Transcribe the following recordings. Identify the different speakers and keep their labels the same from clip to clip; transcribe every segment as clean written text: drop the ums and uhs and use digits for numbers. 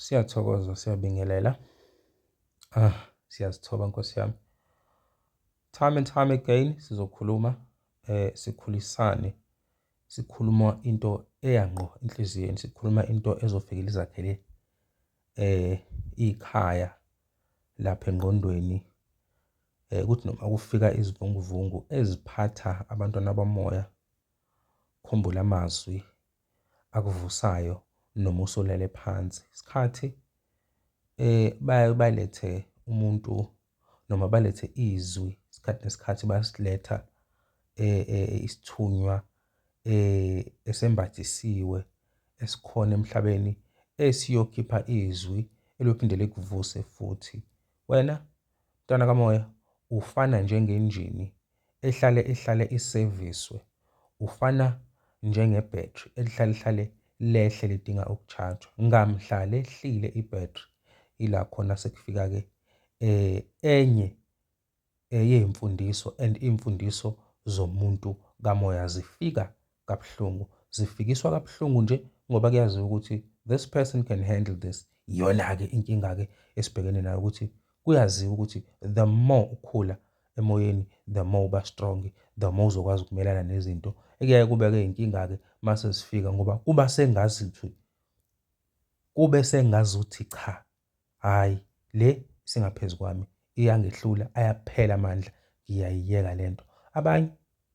Speaker 1: Siyathokoza, siyabingelela. Ah, siyazithoba Nkosi yami. Time and time again sizokhuluma sikhulisane. Sikhuluma into eya ngqo enhliziyweni, sikhuluma into ezofike izakhele ikhaya lapha engqondweni. Ukuthi noma kufika izivunguvungu eziphatha abantwana bomoya, khumbula amazwi akuvusayo noma usulele phansi. Isikhathi baye balethe umuntu noma balethe izwi isikhathi nesikhathi bayasiletha isithunywa esembathisiwe esikhona emhlabeni esiyokhipha izwi eliyophinde likuvuse futhi. Wena mntwana kamoya ufana njengenjini ehlale ihlale iseviswe, ufana njengebhethri elihlale lihlale lehle lidinga ukuchajwa. Ngamhla lehlile ibhethri ila khona sekufika-ke enye yey'mfundiso and iy'mfundiso zomuntu kamoya zifika kabuhlungu. Zifikiswa kabuhlungu nje ngoba kuyaziwa ukuthi this person can handle this. Iyona-ke inkinga-ke esibhekene nayo ukuthi kuyaziwa ukuthi the more ukhula emoyeni, the more uba strong, the more uzokwazi ukumelana nezinto. Ekuyaye kube-ke inkinga-ke mase zifika ngoba kuba sengazuthi, kube sengazuthi cha, hhayi le isingaphezu kwami, iyangehlula, ayaphela amandla, ngiyayiyeka le nto. Abanye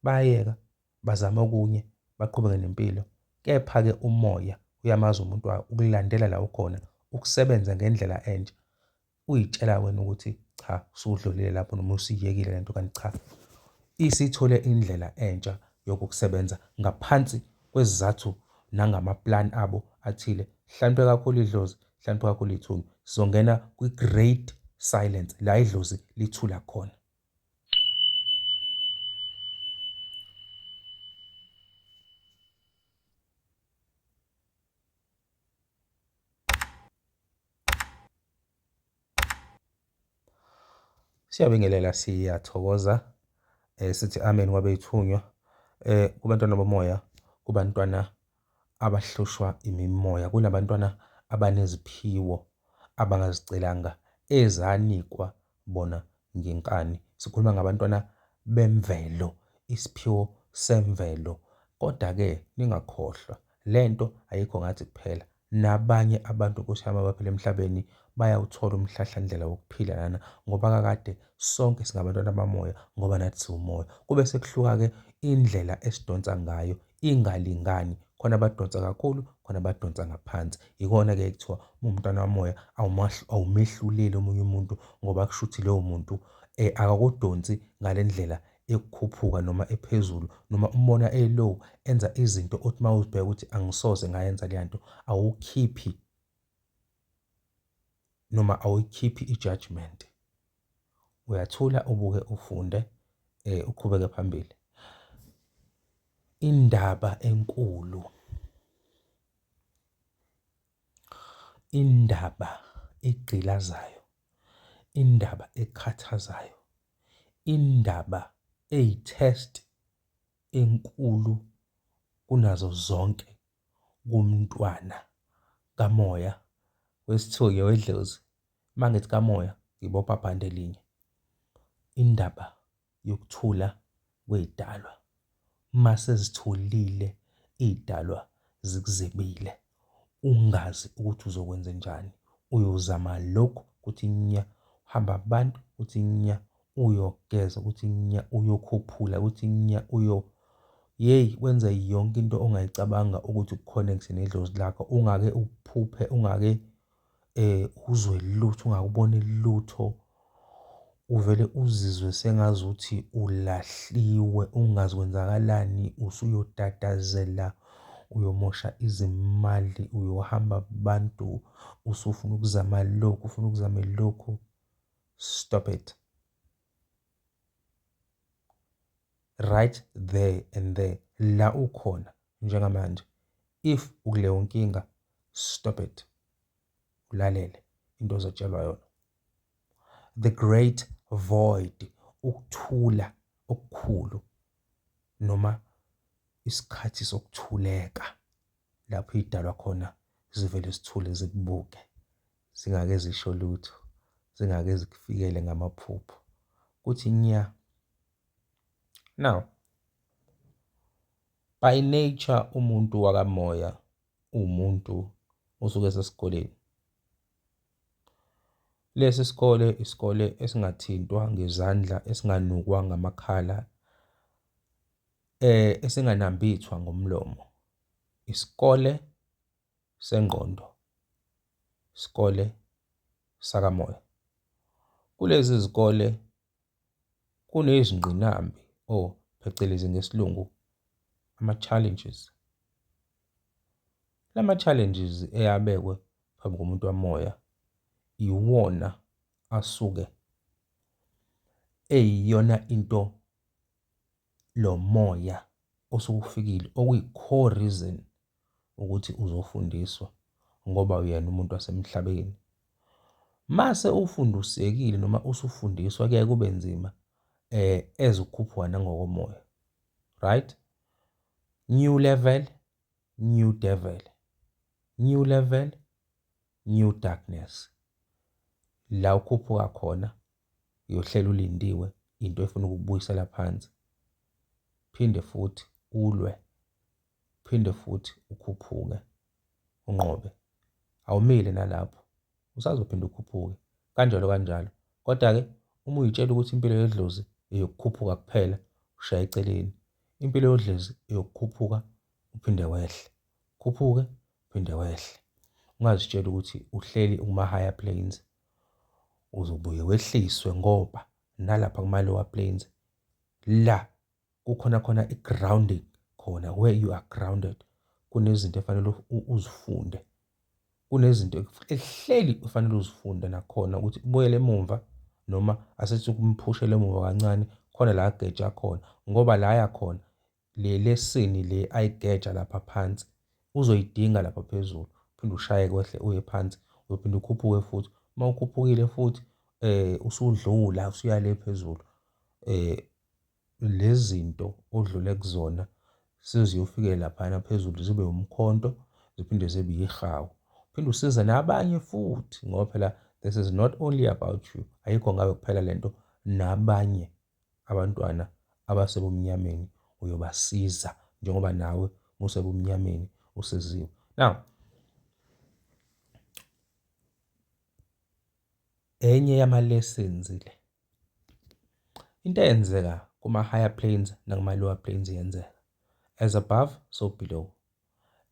Speaker 1: bayayeka bazame okunye baqhubeke nempilo. Kepha-ke umoya uyamazi umuntu wayo, ukulandela la ukhona, ukusebenza ngendlela entsha. Uyitshela wena ukuthi cha usudlulile lapho noma usuyiyekile lento kanti cha isithole indlela entsha yokukusebenza ngaphansi kwezizathu nangama-plan abo athile. Hlakaniphe kakhulu idlozi, hlakaniphe kakhulu ithunywa. Sizongena kwi-great silence la idlozi lithula khona. Siyabingelela, siyathokoza sithi amen kwabeyithunywa kubantwana bomoya, kubantwana abahlushwa imimoya, kunabantwana abaneziphiwo abangazicelanga ezanikwa bona ngenkani. Sikhuluma ngabantwana bemvelo, isiphiwo semvelo. Kodwa-ke ningakhohlwa, le nto ayikho ngathi kuphela. Nabanye abantu Nkosi yami abaphila emhlabeni bayawuthola umhlahlandlela wokuphila lana ngoba kakade sonke singabantwana bamoya ngoba nathi siwumoya. Kube sekuhluka-ke indlela esidonsa ngayo ingalingani, khona abadonsa kakhulu, khona abadonsa ngaphansi. Yikona-ke kuthiwa uma uwumntwana wamoya awumehluleli omunye umuntu ngoba kusho ukuthi lowo muntu akakudonsi ngale ndlela ekukhuphuka noma ephezulu noma umbona e-low enza izinto othi uma uzibheka ukuthi angisoze ngayenza leya nto, awukhiphi noma awuyikhiphi i-judgement. Uyathula ubuke ufunde uqhubeke phambili. Indaba enkulu, indaba egqilazayo, indaba ekhathazayo, indaba eyi-test enkulu kunazo zonke kumntwana kamoya wesithunywa wedlozi. Uma ngithi kamoya ngibopha bhande elinye. Indaba yokuthula kwey'dalwa. Uma sezithulile iy'dalwa zikuzibile, ungazi ukuthi uzokwenzenjani, uyozama lokhu kuthi nya, uhamba abantu kuthi nya, uyogeza kuthi nya, uyokhuphula kuthi nya, uyo yeyi wenze yonke into ongayicabanga ukuthi uku-connect-e nedlozi lakho, ungake uphuphe, ungake uzwe lutho, ungakuboni lutho, uvele uzizwe sengazuthi ulahliwe, ungazi kwenzakalani, usuyotatazela, uyomosha izimali, uyohamba kubantu, usufuna ukuzama lokhu, ufuna ukuzama lokhu. Stop it. Right there and there, la ukhona njengamanje, if ukuleyo nkinga, stop it. Ulalele into ozotshelwa yona. The great void, ukuthula okukhulu noma isikhathi sokuthuleka lapho idalwa khona zivele zithule zikubuke. Zingake zisho lutho, zingake zikufikele ngamaphupho. Kuthi nya. Now, by nature umuntu wakamoya uwumuntu osuke esesikoleni. Lesi sikole isikole esingathintwa ngezandla, esinganukwa ngamakhala, esinganambithwa ngomlomo. Isikole sengqondo, isikole sakamoya. Kulezi zikole kunezingqinambi or phecelezi ngesiLungu ama-challenges. Lama-challenges eyabekwe phambi komuntu wamoya iwona asuke eyiyona into lo moya osuke ufikile okuyi-core reason ukuthi uzofundiswa ngoba uyena umuntu wasemhlabeni. Mase ufundisekile noma usufundiswa kuyaye kube nzima ezokhuphuka nangokomoya. Right? New level, new devil. New level, new darkness. La ukhuphuka khona uyohlela ulindiwe into efuna ukukubuyisela phansi. Phinde futhi ulwe, phinde futhi ukhuphuke, unqobe. Awumile nalapho, usazophinda ukhuphuke kanjalo kanjalo. Kodwa-ke uma uyitshela ukuthi impilo yedlozi eyokukhuphuka kuphela, ushaya eceleni. Impilo yodlozi eyokukhuphuka uphinde wehle, khuphuke uphinde wehle. Ungazitsheli ukuthi uhleli kuma-higher planes, uzobuye wehliswe ngoba nalapha kuma-lower planes la kukhona khona i-grounding khona where you are grounded. Kunezinto efanele uzifunde, kunezinto ehleli ufanele uzifunde nakhona ukuthi ubuyele emumva noma asithi ukumphushela emuva kancane khona la ageja khona ngoba la yakhona le lesson le ayigeja lapha phansi uzoyidinga lapha phezulu, uphinde ushaye kwehle uye phansi, uyophinde ukhuphuke futhi. Uma ukhuphukile futhi usudlula usuya le phezulu lezi zinto odlule kuzona seziyofike laphana phezulu zibe umkhonto ziphinde zibe yihawu. Uphinde usize nabanye futhi ngoba phela this is not only about you, ayikho ngawe kuphela lento, nabanye abantwana abasebumnyameni uyobasiza njengoba nawe usebumnyameni usiziwe. Now, enye yama-lessons le, into eyenzeka kuma-higher planes nakuma-lower planes iyenzeka. As above, so below.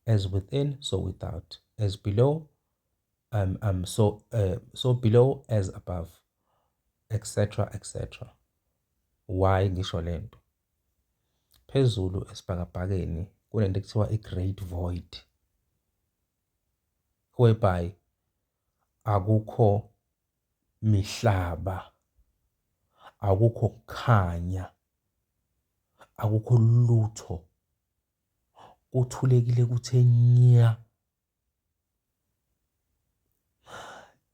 Speaker 1: As within, so without. As below, so below as above, etc etc. Why ngisho lento? Phezulu esibhakabhakeni kunento ekuthiwa i-great void, whereby akukho mihlaba, akukho kukhanya, akukho lutho, kuthulekile kuthe nya.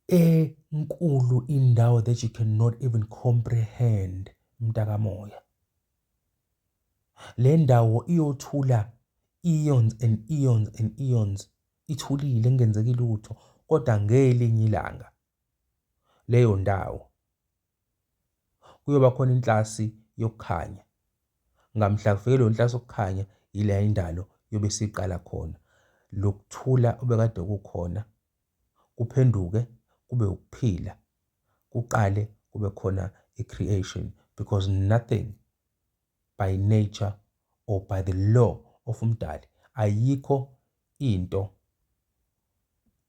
Speaker 1: Enkulu indawo that you cannot even comprehend mntakamoya. Le ndawo iyothula eons and eons and eons, ithulile kungenzeki lutho, kodwa ngelinye ilanga leyo ndawo kuyoba khona inhlasi yokukhanya. Ngamhla kufike leyo nhlasi yokukhanya, yila indalo yobe isiqala khona. Lokuthula obekade kukhona kuphenduke kube ukuphila, kuqale kube khona i-creation, because nothing by nature or by the law of umdali, ayikho into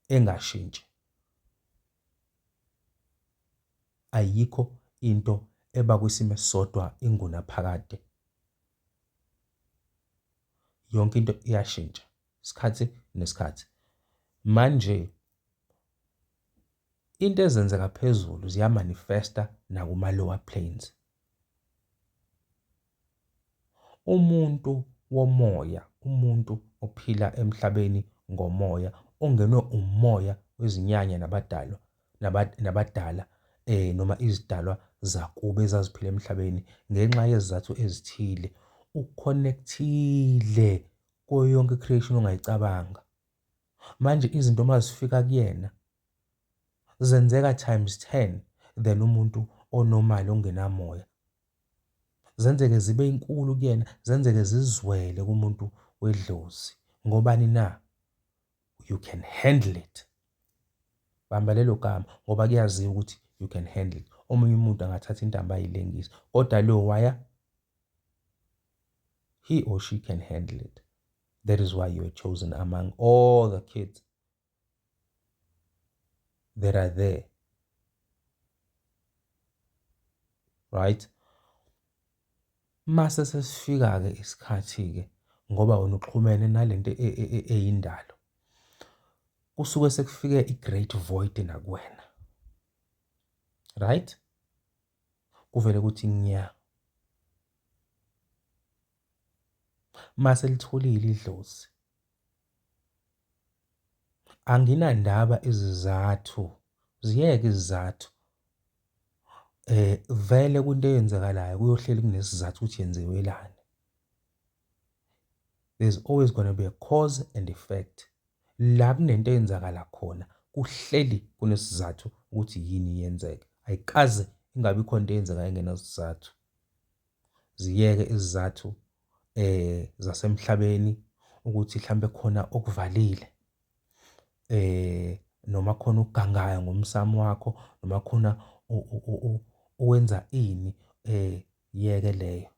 Speaker 1: engashintshi, ayikho into eba kwisimo esisodwa ingunaphakade. Yonke into iyashintsha isikhathi nesikhathi. Manje into ezenzeka phezulu ziyamanifesta nakuma-lower planes. Umuntu womoya, umuntu ophila emhlabeni ngomoya, ongenwe umoya wezinyanya nabadalwa nabadala noma izidalwa zakubo ezaziphila emhlabeni ngenxa yezizathu ezithile, uconnectile kuyo yonke i-creation ongayicabanga. Manje izinto uma zifika kuyena zenzeka times 10 than umuntu onormal ongenamoya. Zenzeke zibe inkulu kuyena, zenzeke zizwele kumuntu wedlozi. Ngobani na? You can handle it. Bamba lelo gama ngoba kuyaziwa ukuthi you can handle it. Omunye umuntu angathatha intambo ayilengise, kodwa lo waya he or she can handle it. That is why you were chosen among all the kids that are there. Right? Mase sesifika-ke isikhathi-ke ngoba wena uxhumene nalento e, e, e, eyindalo. Kusuke sekufike i-great void nakuwena. Right? Kuvele kuthi nya. Mase litholile idlozi. Anginandaba izizathu, ziyeke izizathu. Vele kwinto eyenzakalayo kuyohleli kunesizathu ukuthi yenziwelani. There's always gonna be a cause and effect. La kunento eyenzakala khona kuhleli kunesizathu ukuthi yini yenzeke. Ayikaze ingabi khona into eyenzekayo engenasizathu. Ziyeke izizathu zasemhlabeni ukuthi hlampe khona okuvalile noma khona okugangayo ngomsamo wakho noma khona owenza ini yeke leyo.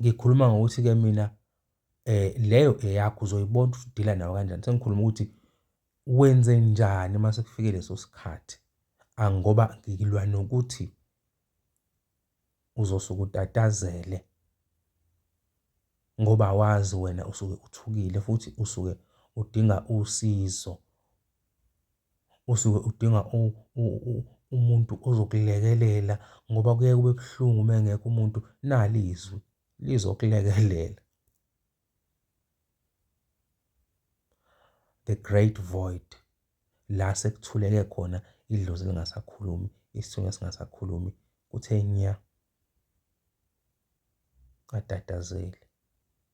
Speaker 1: Ngikhuluma ngokuthi-ke mina leyo eyakho uzoyibona ukuthi udila nayo kanjani. Sengikhuluma ukuthi wenze njani uma sekufike leso sikhathi angoba ngilwa nokuthi uzosuke utatazele ngoba awazi wena usuke uthukile futhi usuke udinga usizo usuke udinga umuntu ozokulekelela ngoba kuye kube buhlungu uma engekho umuntu nali izwi lizokulekelela. The great void la sekuthuleke khona idlozi lingasakhulumi isithunywa singasakhulumi kuthe nya ungatatazeli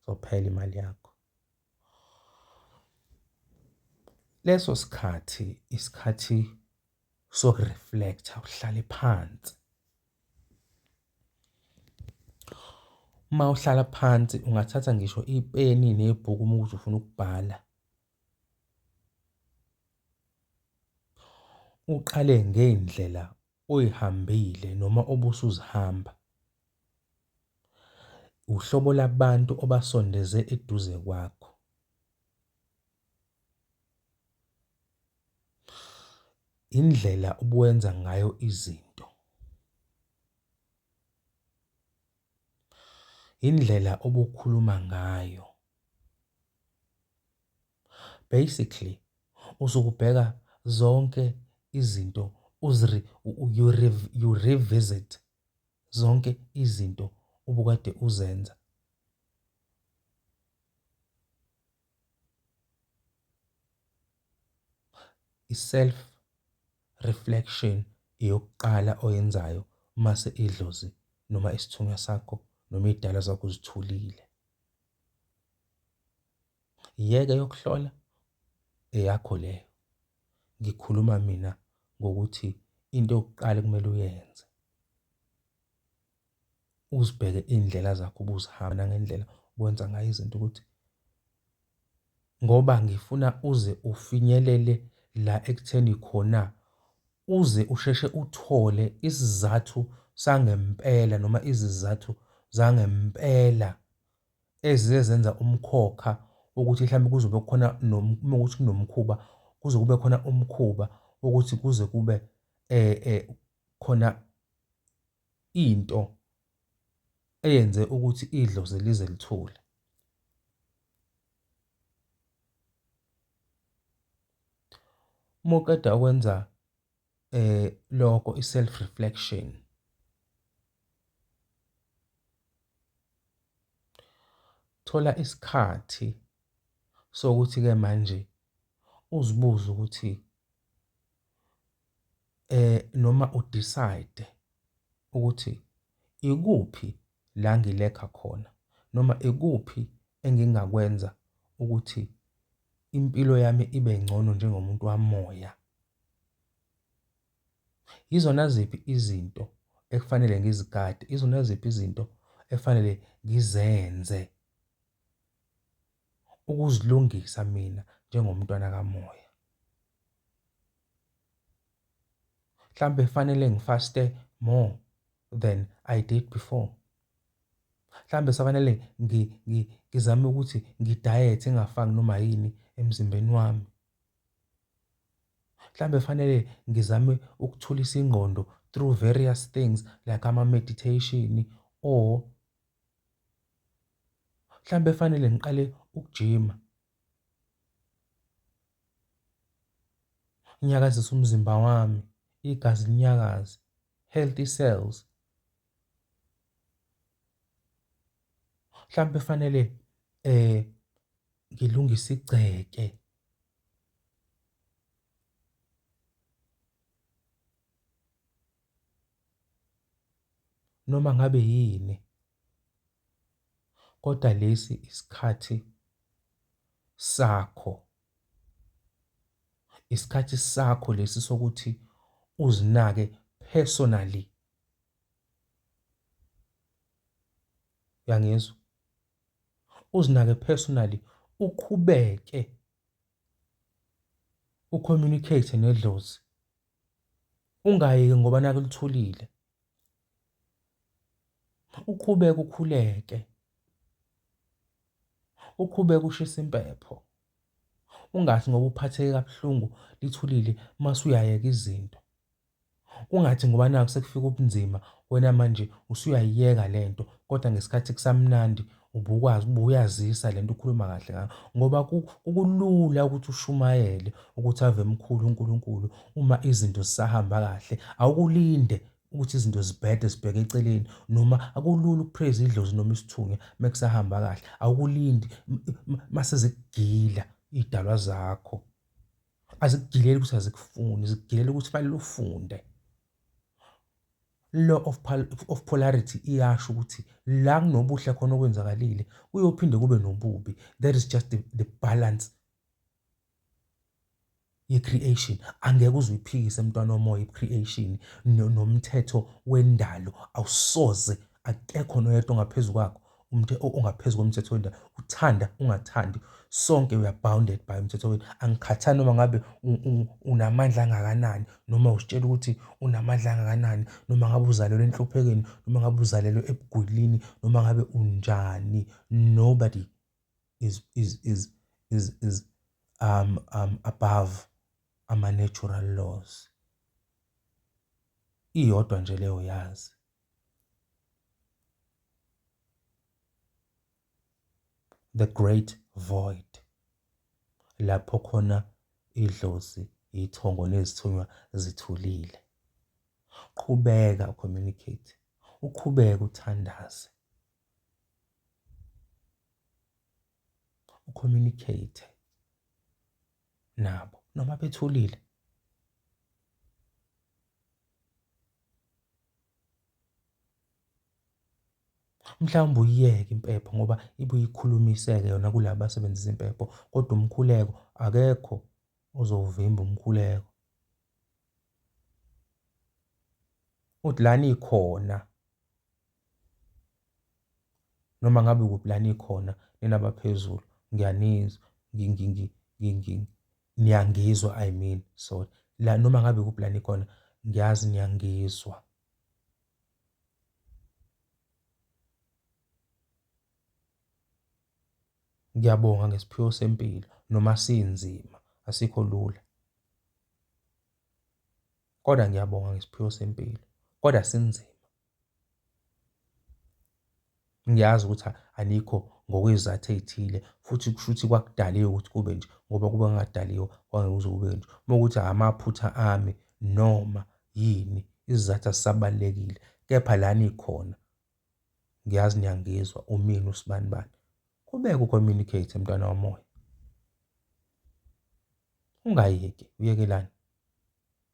Speaker 1: zophela imali yakho. Leso sikhathi isikhathi soku-reflect-a uhlale phansi. Uma uhlala phansi ungathatha ngisho ipeni nebhuku uma ukuthi ufuna ukubhala. Uqale ngey'ndlela oyihambile noma obusuzihamba. Uhlobo labantu obasondeze eduze kwakho. Indlela obuwenza ngayo izinto. Indlela obukhuluma ngayo. Basically usuke ubheka zonke izinto you you revisit zonke izinto obukade uzenza. I-self reflection eyokuqala oyenzayo mase idlozi noma isithunywa sakho noma iy'dalwa zakho zithulile. Yeke yokuhlola eyakho leyo. Ngikhuluma mina ngokuthi into yokuqala ekumele uyenze uzibheke iy'ndlela zakho ubuzihamba nangendlela owenza ngayo izinto ukuthi ngoba ngifuna uze ufinyelele la ekutheni khona uze usheshe uthole isizathu sangempela noma izizathu zangempela ezize zenza umkhokha wokuthi mhlawumbe kuzobe kukhona uma kuwukuthi kunomkhuba kuze kube khona umkhuba wokuthi kuze kube khona into eyenze ukuthi idlozi lize lithule. Uma uqeda ukwenza lokho i-self reflection thola isikhathi sokuthi-ke manje uzibuze ukuthi noma u-decide ukuthi ikuphi la ngilekha khona noma ikuphi engingakwenza ukuthi impilo yami ibe ngcono njengomuntu wamoya? Yizona ziphi izinto ekufanele ngizigade? Izona ziphi izinto ekufanele ngizenze ukuzilungisa mina njengomntwana kamoya? Mhlampe fanele ngifaste more than I did before. Mhlambe safanele ngizame ukuthi ngidayethe ngingafaki noma yini emzimbeni wami. Mhlambe fanele ngizame ukuthulisa ingqondo through various things like ama-meditation or mhlambe fanele ngiqale ukujima. Nginyakazise umzimba wami, igazi linyakaze, healthy cells. Mhlampe fanele ngilungise igceke. Noma ngabe yini kodwa lesi isikhathi sakho. Isikhathi sakho lesi sokuthi uzinake personally. Uyangizwa? Uzinake personally uqhubeke ucommunicate nedlozi. Ungayeki ngoba naku lithulile. Uqhubeke ukhuleke. Uqhubeke ushise impepho. Ungathi ngoba uphatheke kabuhlungu lithulile mase uyayeka izinto. Ungathi ngoba naku sekufika ubunzima wena manje usuyayiyeka le nto kodwa ngesikhathi kusamnandi ubukwazi ubuyazisa le nto ukhuluma kahle ngayo ngoba kulula ukuthi ushumayele ukuthi ave mkhulu uNkulunkulu uma izinto zisahamba kahle awukulinde ukuthi izinto zibhede zibheke eceleni noma akulula ukupraise idlozi noma isithunywa mekusahamba kahle awukulindi mase zikugila idalwa zakho. Azikugileli ukuthi azikufuni, zikugilela ukuthi fanele ufunde. Law of, of polarity iyasho ukuthi la kunobuhle khona okwenzakalile kuyophinde kube nobubi. That is just the balance ye-creation. Angeke uze uyiphikise mntwana womoya i-creation nomthetho wendalo awusoze, akekho noyedwa ongaphezu kwakho. Ongaphezu komthetho wendalo. Uthanda ungathandi, sonke we are bounded by umthetho wendalo. Angikhathali noma ngabe unamandla angakanani, noma uzitshela ukuthi unamandla angakanani, noma ngabe uzalelwe enhluphekweni, noma ngabe uzalelwe ebugwilini, noma ngabe unjani. Nobody is is is is is above ama-natural laws. Iyodwa nje leyo yazi. The Great Void, lapho khona idlozi, ithongo nezithunywa zithulile. Qhubeka ucommunicate, uqhubeke uthandaze, ucommunicate nabo noma bethulile. Mhlawumbe uyiyeke impepho ngoba ibuye ikhulumiseke yona kulaba abasebenzisa impepho, kodwa umkhuleko akekho ozowuvimba umkhuleko. Uthi la nikhona noma ngabe kuphi la nikhona nina abaphezulu ngiyanizwa niyangizwa I mean sorry la noma ngabe kuphi la nikhona ngiyazi niyangizwa. Ngiyabonga ngesiphiwo sempilo noma sinzima asikho lula. Kodwa ngiyabonga ngesiphiwo sempilo kodwa sinzima. Ngiyazi ukuthi anikho ngokwezizathu ey'thile futhi kusho ukuthi kwakudaliwe ukuthi kube nje ngoba kube kungadaliwe kwangeke kuze kube nje. Uma kuwukuthi amaphutha ami noma yini izizathu azisabalulekile kepha la nikhona ngiyazi niyangizwa umina usibanibani. Qhubeka u-communicate mntwana womoya. Ungayeki, uyekelani?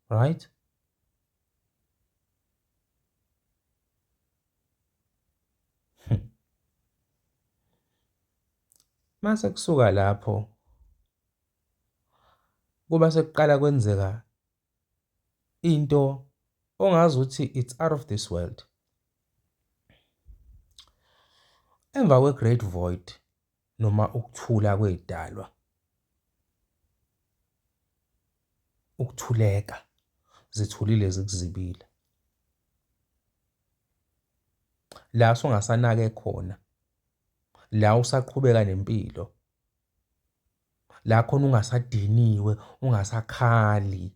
Speaker 1: Right? Mase kusuka lapho kuba sekuqala kwenzeka into ongazi ukuthi it's out of this world. Emva kwe-Great Void noma ukuthula kwey'dalwa, ukuthuleka, zithulile zikuzibile. La sungasanake khona, la usaqhubeka nempilo, la khona ungasadiniwe, ungasakhali.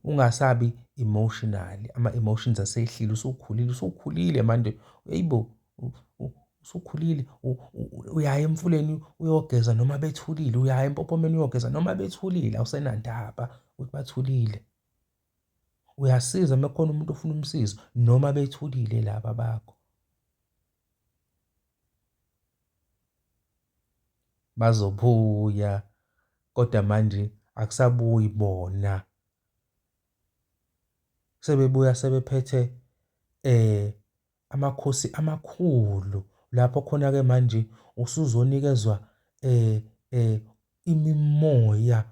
Speaker 1: Ungasabi emotional, ama-emotions asehlile usukhulile, usukhulile manje eyibo usukhulile uyaya emfuleni uyogeza noma bethulile, uyaya empophomeni uyogeza noma bethulile awusenandaba ukuthi bathulile. Uyasiza uma kukhona umuntu ofuna umsizo noma bethulile laba bakho. Bazobuya kodwa manje akusabuyi bona. Sebebuya sebephethe amakhosi amakhulu lapho khona-ke manje usuzonikezwa imimoya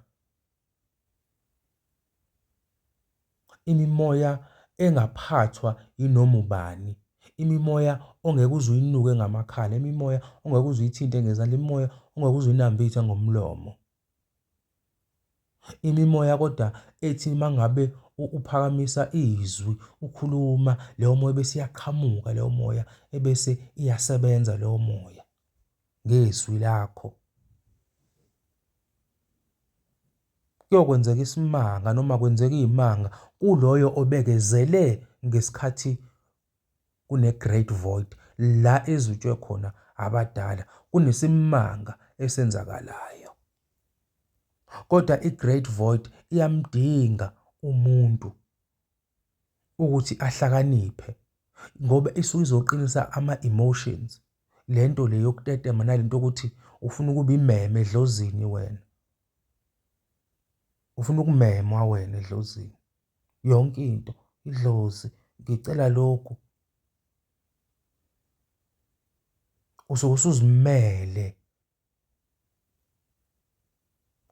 Speaker 1: Imimoya engaphathwa yinoma ubani, imimoya ongeke uze uyinuke ngamakhala, imimoya ongeke uze uyithinte ngezandla, imimoya ongeke uze uyinambithe ngomlomo. Imimoya kodwa ethi uma ngabe uphakamisa izwi ukhuluma, leyo moya bese iyaqhamuka leyo moya ebese iyasebenza leyo moya ngezwi lakho. Kuyokwenzeka isimanga noma kwenzeka iy'manga kuloyo obekezele ngesikhathi kune-great void la ezitshwe khona abadala kunesimanga esenzakalayo. Kodwa i-great void iyamdinga umuntu ukuthi ahlakaniphe ngoba isuke izoqinisa ama-emotions. Le nto le yokutetema nale nto yokuthi ufuna ukuba imeme edlozini wena. Ufuna ukumemwa wena edlozini. Yonke into, idlozi, ngicela lokhu. Usuke usuzimele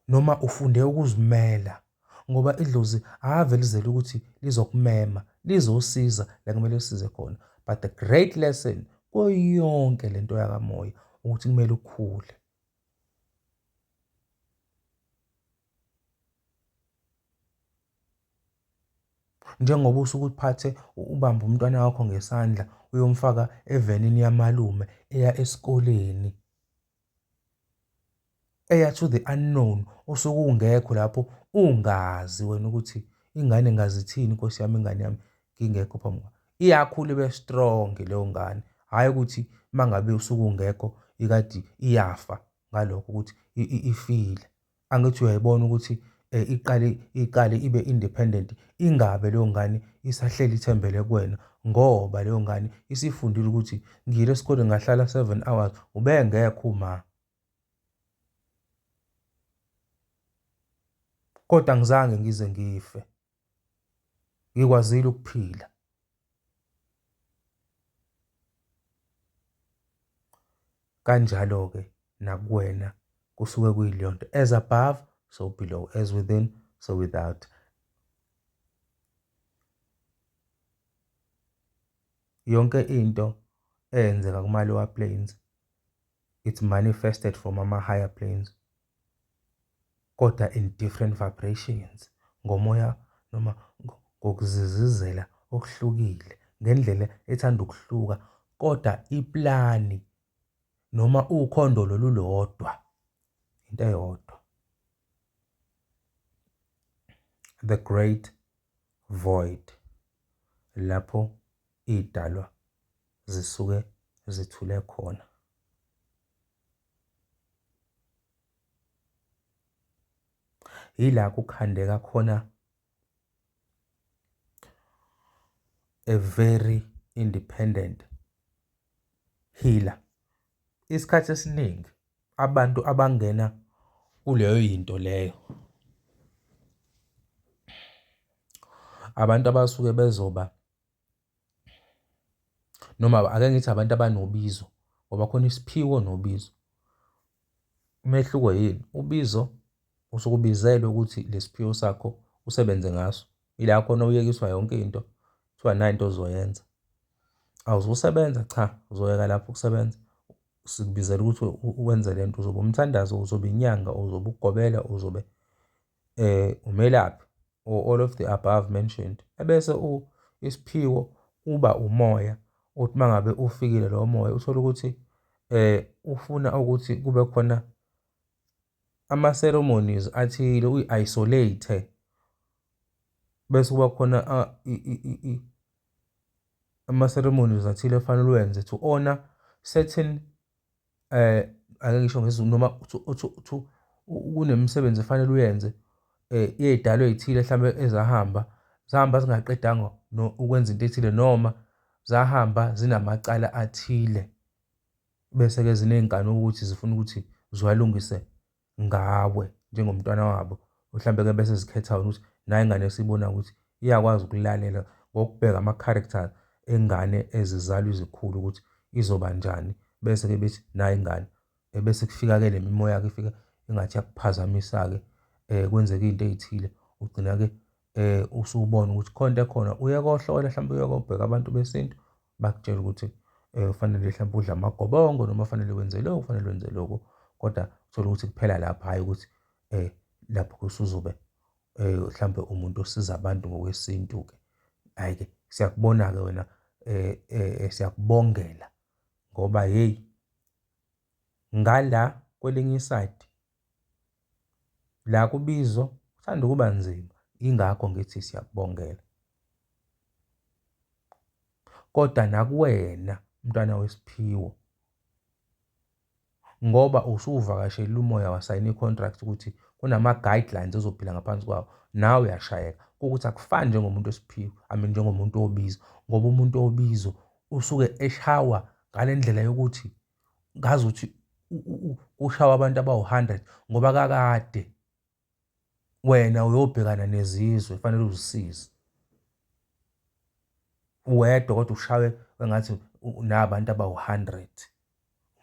Speaker 1: noma ufunde ukuzimela ngoba idlozi ave lizele ukuthi lizokumema lizosiza la kumele lisize khona but the great lesson kuyo yonke lento yakamoya ukuthi kumele ukhule. Njengoba usuke uphathe ubambe umntwana wakho ngesandla uyomfaka evenini yamalume eya esikoleni. Eya to the unknown osuke ungekho lapho ungazi wena ukuthi ingane ngazithini nkosi yami ingane yami ngingekho phambi kwayo. Iyakhula ibe strong leyo ngane, hhayi ukuthi uma ngabe usuke ungekho ikade iyafa ngalokho ukuthi ifile. Angithi uyayibona ukuthi iqale iqale ibe independent ingabe leyo ngane isahleli ithembele kuwena ngoba leyo ngane isifundile ukuthi ngiyile esikoleni ngahlala 7 hours ubengekho uma. Kodwa angizange ngize ngife. Ngikwazile ukuphila. Kanjalo-ke nakuwena kusuke kuyileyo nto. As above, so below. As within, so without. Yonke into eyenzeka kuma-lower planes, it's manifested from ama-higher planes. Kodwa in different vibrations, ngomoya noma ngokuzizizela okuhlukile, ngendlela ethanda ukuhluka, kodwa iplani noma ukhondo lolulodwa, into eyodwa. The Great Void, lapho iy'dalwa zisuke zithule khona. Yila kukhandeka khona a very independent healer. Isikhathi esiningi abantu abangena kuleyo yinto leyo abantu abasuke bezoba Noma ake ngithi abantu abanobizo ngoba khona isiphiwo nobizo. Umehluko yini? Ubizo usuke ubizelwe ukuthi lesiphiwo sakho usebenze ngaso. Ila khona uyekiswa yonke into, kuthiwa nayi into ozoyenza. Awuzusebenza? Cha, uzoyeka lapho ukusebenza. Sikubizela ukuthi wenze le nto, uzobe umthandazo, uzobe inyanga, uzobe ugobela, uzobe umelaphi or all of the above mentioned. Ebese isiphiwo kuba umoya uthi mangabe ufikile lowo moya uthole ukuthi ufuna ukuthi kube khona ama-ceremonies athile uyi-isolate bese kuba khona ama-ceremonies athile efanele uwenze to honor certain ake ngisho ngesiZulu noma to kunemisebenzi efanele uyenze yey'dalwa ey'thile hlampe ezahamba zahamba zingaqedanga ukwenza into ethile noma zahamba zinamacala athile bese-ke ziney'nkani ukuthi zifuna ukuthi ziwalungise ngawe njengomntwana wabo. Mhlampe-ke bese zikhetha wena ukuthi nayi ingane esiyibona ukuthi iyakwazi ukulalela ngokubheka ama-character engane ezizalwa izikhulu ukuthi izoba njani bese-ke bethi nayi ingane. Ebese kufika-ke le mimoya-ke ifika engathi iyakuphazamisa-ke kwenzeke iy'nto ey'thile ugcina-ke usubona ukuthi khona into ekhona. Uye kohlola hlampe uye kobheka abantu besintu bakutshele ukuthi kufanele hlampe udle amagobongo noma fanele wenze lokhu, fanele wenze lokhu, kodwa uthole ukuthi kuphela lapho, hhayi ukuthi lapho usuzobe hlampe umuntu osiza abantu ngokwesintu-ke. Hhayi-ke siyakubona-ke wena siyakubongela ngoba hheyi ngala kwelinye isayidi la kubizo kuthanda ukuba nzima, yingakho ngithi siyakubongela. Kodwa nakuwena mntwana wesiphiwo ngoba usuvakashele umoya wasayina i-contract ukuthi kunama-guidelines ozophila ngaphansi kwawo, nawe uyashayeka. Kuwukuthi akufani njengomuntu wesiphiwo, I mean njengomuntu wobizo, ngoba umuntu wobizo usuke eshawa ngale ndlela yokuthi ngazuthi ushawa abantu abawu-hundred ngoba kakade wena uyobhekana nezizwe fanele uzisize uwedwa kodwa ushawe engathi unabantu abawu-hundred.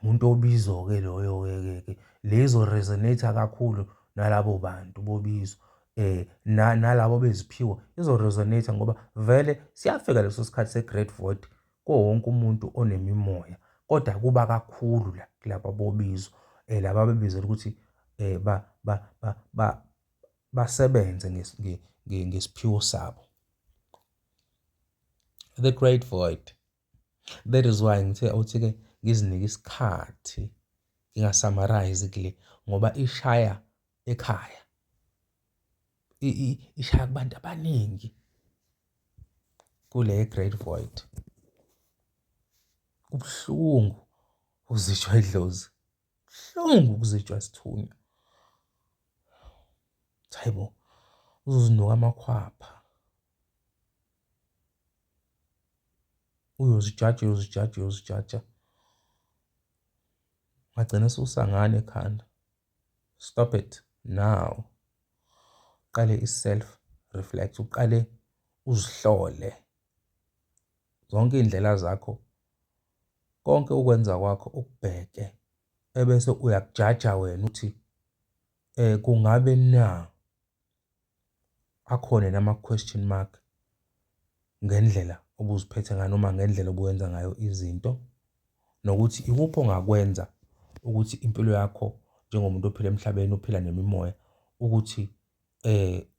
Speaker 1: Umuntu obizo-ke loyo-ke ke ke le izo-resonate-a kakhulu nalabo bantu bobizo nalabo beziphiwo izo-resonate-a ngoba vele siyafika leso sikhathi se-great void kuwo wonke umuntu onemimoya kodwa kuba kakhulu la kulaba bobizo laba ababizelwe ukuthi basebenze ngesiphiwo sabo. The great void. That is why ngithe awuthi-ke ngizinike isikhathi nginga-summarise kule ngoba ishaya ekhaya. Ishaya kubantu abaningi kule great void. Kubuhlungu ukuzitshwa idlozi, kubuhlungu ukuzitshwa isithunywa. Hayi bo, uzozinuka amakhwapha. Uyozijaja, uyozijaja, uyozijaja. Ungagcina sewusangana ekhanda. Stop it now. Uqale i-self reflect, uqale uzihlole zonke iy'ndlela zakho, konke ukwenza kwakho ukubheke ebese uyakujaja wena ukuthi kungabe na akhona yini ama-question mark ngendlela obuziphethe ngayo noma ngendlela obuwenza ngayo izinto, nokuthi ikuphi ongakwenza ukuthi impilo yakho njengomuntu ophila emhlabeni ophila nemimoya ukuthi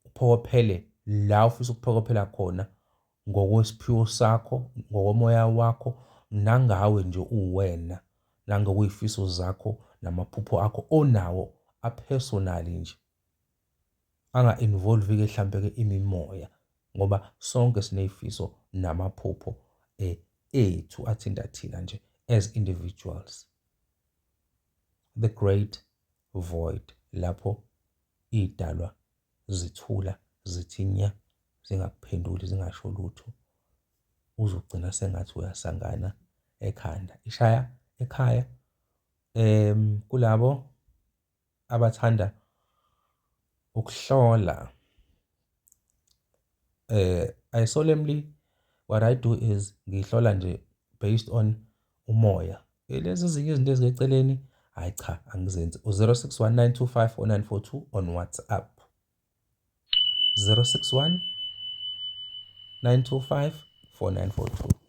Speaker 1: uphokophele la ofisa ukuphokophela khona ngokwesiphiwo sakho, ngokomoya wakho, nangawe nje uwena, nangokwey'fiso zakho namaphupho akho onawo a-personal nje. Anga-involve-ke hlampe-ke imimoya ngoba sonke siney'fiso namaphupho ethu athinta thina nje as individuals. The great void lapho iy'dalwa zithula zithi nya zingakuphenduli zingasho lutho uzogcina sengathi uyasangana ekhanda. Ishaya ekhaya kulabo abathanda ukuhlola I solemnly what I do is ngihlola nje based on umoya. Lezi ezinye izinto ezingeceleni, hayi cha, angizenzi. U-0619254942 on WhatsApp. 061 925 4942.